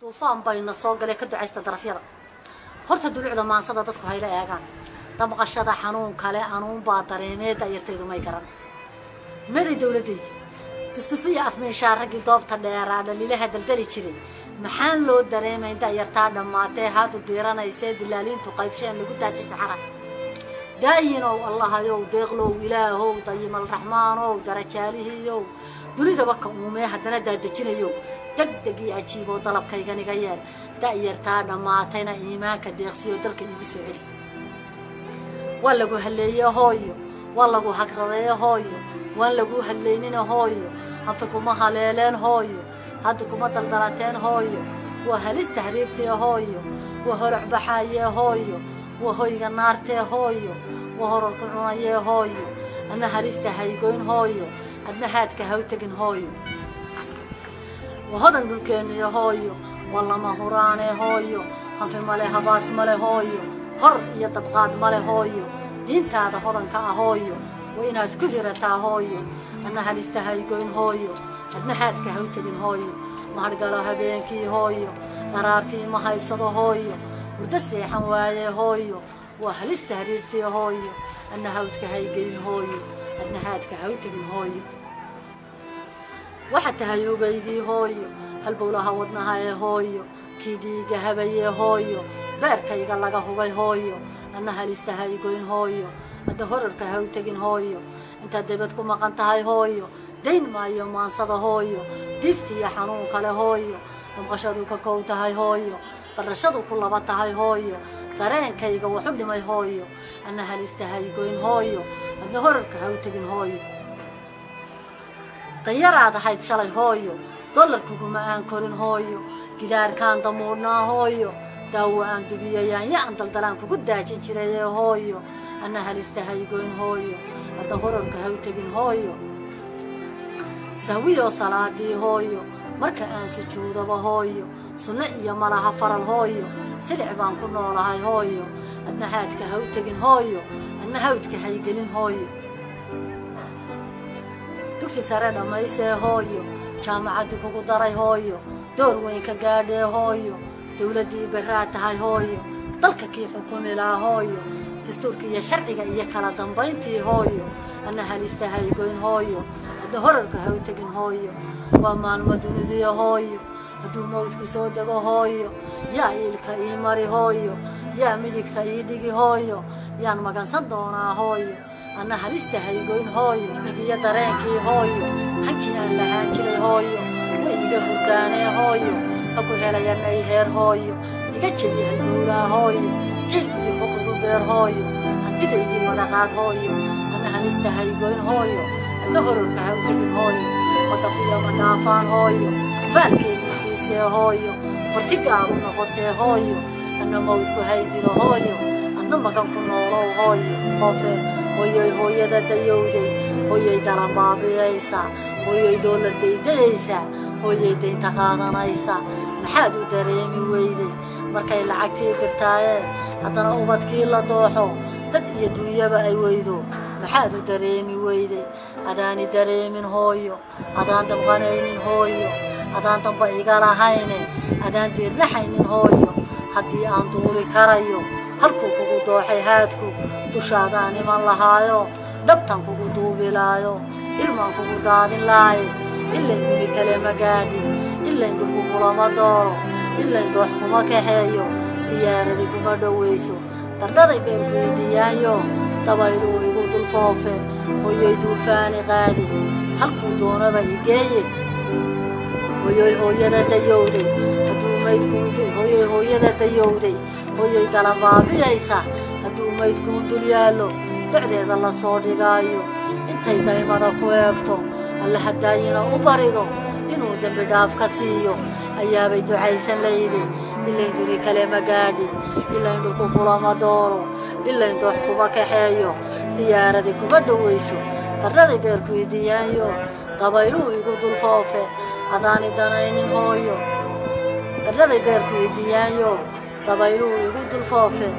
Duufaan bayna soo galay, ka ducaysta darafyada. Horta dulucda maansada dadku hayla eegaan. Damqashada xanuun kale anuunbaa dareemee, da'yartaydu may garan. Meday dowladaydi tustusliya afmeeshaa raggii doobta dheeraa dhaliilaha daldali jiray? Maxaan loo dareemayn da'yartaa dhammaatee haadu diiranaysee dilaaliintu qaybsheen lagu daajay saxara? Daayinow, Allahayow, deeqlow, Ilaahow, dayimal raxmaanow, darajaalihiiyow, dunidaba ka uumee haddana daadejinayow, deg deg iyo ajiiboo dalabkayganiga yeel. Da'yartaa dhammaatayna iimaanka deeqsiyo, dalka iigu soo celi. Waa lagu halleeye hooyo, waa lagu hagradeeye hooyo, waan lagu hadlaynina hooyo, hanfi kuma haleeleen hooyo, hadda kuma daldalateen hooyo. Waa halis tahriibtee hooyo, waa holac baxaayee hooyo, waa hoyga naartee hooyo, waa horarku cunayee hooyo. Adna halista haygoyn hooyo, adna haadka haw tegin hooyo. Waa hodan dhulkeenniyo hooyo, waa lama huraanee hooyo. Hanfi male, habaas male hooyo, hor iyo dabqaad male hooyo. Diintaada hodanka ah hooyo waa inaad ku hirataa hooyo. Adna halista haygoyn hooyo, adna haadka haw tegin hooyo. Mahadhgalo habeenkii hooyo, daraartii ma haybsado hooyo, hurdo seexan waaye hooyo. Waa halis tahriibtii hooyo, adna hawdka haygelin hooyo, adna haadka haw tegin hooyo. Waxaad tahay hogaygii hooyo, halbowlaha wadnaha ee hooyo, kii dhiiga habayee hooyo, beerkayga laga hubay hooyo. Adna halista haygoyn hooyo, adna horarka haw tegin hooyo. Intaad debad ku maqan tahay hooyo, dayn maayo maansada hooyo. Diiftiiyo xanuun kale hooyo, damqashadu ka kow tahay hooyo, darashadu ku laba tahay hooyo, dareenkayga waxu dhimay hooyo. Adna halista haygoyn hooyo, adna horarka haw tegin hooyo. Danyaraad ahayd shalay hooyo, dollarkuguma aan korin hooyo, gidaarkaan damuudhnaa hooyo, daawo aan dubiyo, yaanya aan daldalaan kugu daajin jirayee hooyo. Adna halista haygoyn hooyo, adna horarka haw tegin hooyo. Sahwiyoo salaadii hooyo, marka aan sujuudaba hooyo, sunno iyo malaha faral hooyo, silic baan ku noolahay hooyo. Adna haadka haw tegin hooyo, adna hawdka haygelin hooyo. Dugsi sare dhammaysee hooyo, jaamacaddii kugu daray hooyo, door weyn ka gaadhee hooyo, dowladdii berraa tahay hooyo, dalka kii xukumi lahaa hooyo, dastuurka iyo sharciga iyo kala dambayntii hooyo. Adna halista haygoyn hooyo, adna horarka haw tegin hooyo. Waa maalmo dunidiya hooyo, hadduu mawdku soo dego hooyo, yaa iilka ii mari hooyo, yaa midigta ii dhigi hooyo, yaan magansan doonaa hooyo? Adna halista haygoyn hooyo. Migiyo dareenkii hooyo, hankii aan lahaan jiray hooyo, way iga hurdaanee hooyo. Ha ku helayanay heer hooyo, iga jebi halbowlaa hooyo, cil iyo hoq igu beer hooyo, hantidaydii wadaqaad hooyo. Adna halista haygoyn hooyo, adna hororka haw tegin hooyo. Wadafiyo ma dhaafaan hooyo, baalkeedii siisee hooyo, martigaagu noqotee hooyo. Adna mawdku haydilo hooyo, adna magan ku noolow hooyo. Qofe hooyoy, hooyada dayowday hooyoy, dalan baabiyaysa hooyoy, doolar daydayaysa hooyoy, daynta qaadanaysa. Maxaad u dareemi weyday markay lacagtii dirtaayee haddana ubadkii la dooxo, dad iyo duunyaba ay weydo? Maxaad u dareemi weyday? Adaani dareemin hooyo, adaan damqanaynin hooyo, adaan damba iga lahayne, adaan diirnaxaynin hooyo. Haddii aan duuli karayo halkuu kugu dooxay haadku, dushaadaan iman lahaayo, dhabtan kugu duubilaayo, ilmaan kugu daadin laaye. Ilayn duni kale ma gaadhin, ilayn dhulku kulama dooro, ilayn doox kuma kaxeeyo, diyaaradii kuma dhowayso, dardhaday beerku idiyaanyo, dabayluu igu dul foofe hooyoy, duufaani qaadi halkuu doonaba igeeye hooyoy. Hooyada dayowday hadduu maydkuun, hooyoy, hooyada dayowday hooyoy, dalan baabiyaysa hadduu maydkuun dul yaallo, docdeeda la soo dhigaayo, intay daymada ku eegto, Alla hadaayina u barido inuu dembi dhaaf ka siiyo, ayaabay ducaysan layde. Ilayn duni kale ma gaadhin, ilayn dhulku kulama dooro, ilayn doox kuma kaxeeyo, diyaaradii kuma dhowayso, dardhaday beerku idiyaanyo, dabayluu igu dul foofe, adaani danaynin hooyo. Dardhaday beerku idiyaanyo, dabayluu igu dul foofe,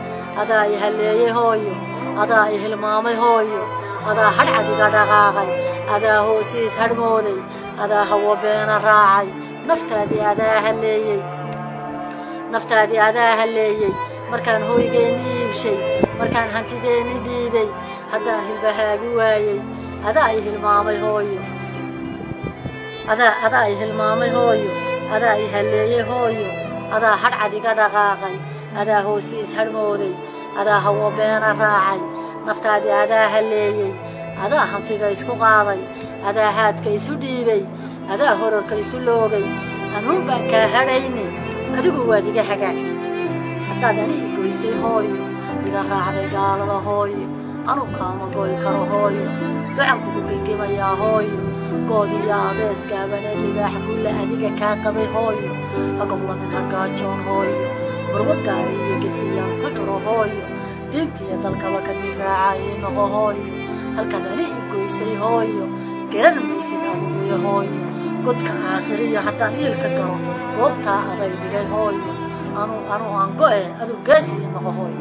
adaa i halleeyey hooyo, adaa i hilmaamay hooyo, adaa hadhcad iga dhaqaaqay, adaa hoosiis hadhmooday, adaa hawo beena raacay, naftaadii adaa halleeyey. Naftaadii adaa halleeyey markaan hooygeenni iibshay, markaan hantideenni dhiibay, haddaan hilbahaagi waayey. Adaa i hilmaamay hooyo, adaa i hilmaamay hooyo, adaa i halleeyey hooyo, adaa hadhcad iga dhaqaaqay, adaa hoosi ishadhmooday, adaa hawo beena raacay. Naftaadii adaa halleeyey, adaa hanfiga isku qaaday, adaa haadka isu dhiibay, adaa horarka isu loogay. Anuun baan kaa hadhayne, adigu waad iga hagaagtay. Haddaad ani i goysay hooyo, iga raacday gaalada hooyo, anu kaama goy karo hooyo. Ducan kugu gengimayaa hooyo, good iyo abees gaabane libaax gulle adiga kaa qabay hooyo. Ha goblamin, ha gaajoon hooyo, marwo gaari iyo gesiyaan ku curo hooyo, diintiiyo dalkaba ka difaaca ii noqo hooyo. Halkaad ani i goysay hooyo garan maysid adiguyo hooyo. Godka aakhiriyo haddaan iilka galo, goobtaa aday dhigay hooyo. Anu aan go'e, aduu geesi ii noqo hooyo.